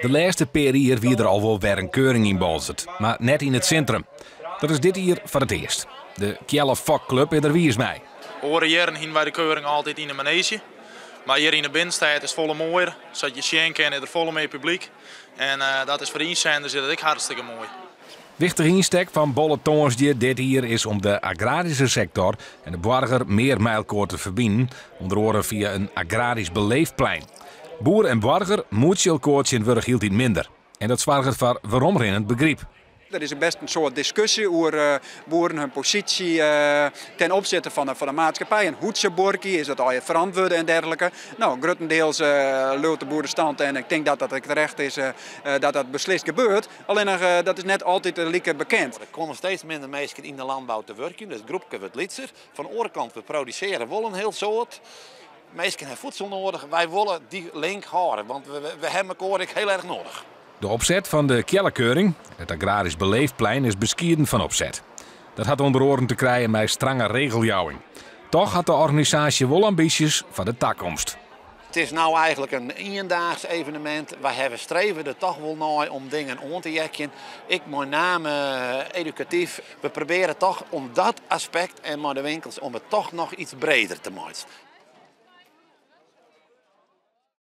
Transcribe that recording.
De lêste pear jier wie der al wol wer in keuring yn Boalsert, mar net yn it sintrum. Dat is dit jier foar it earst. De Keallefokclub is der wiis mei. Oare jierren hiene wy de keuring altyd yn de maneezje. Mar hjir yn de binnenstêd is it folle moaier. Sa't je sjen kinne is der folle mear publyk. En dat is foar de ynzenders is dat ek hartstikke moai. Wichtige ynstek fan Bolletongersdei dit jier is om de agraryske sektor en de boarger mear mei elkoar te ferbinen, ûnder oare fia in agrarysk beleefplein. Boer en boarger moetsje elkoar tsjintwurdich hieltyd minder en dat soarget foar weromrinnend begryp. Der is best in soad diskusje oer boeren hun posysje ten opsichte fan de maatskippij en hoe't se buorkje, is dat allegear ferantwurde en dergelike. No, gruttendiels leaut de boerestand en ik tink dat dat ek terecht is dat dat beslist gebeurt. Allinnich dat is net altyd like bekend. Der komme steeds minder minsken yn de lânbou te wurkjen, dus it groepke wurdt lytser. Fan de oare kant, we produsearje wol in hiel soad. Minsken ha fiedsel nedich. Wy wolle dy link hâlde, want we ha mekoar ek hiel erch nedich. De opset fan de keallekeuring, it Agrarysk Beleefplein, is beskieden fan opset. Dat hat ûnder oaren te krijen mei strange regeljouwing. Toch hat de organisaasje wol ambysjes foar de takomst. It is no eigentlik in iendaags evenemint. Wy hawwe streve der toch wol nei om dingen oan te heakjen. Ek mei name edukatyf. We probearje toch om dat aspekt en mei de winkels om it toch noch iets breder te meitsjen.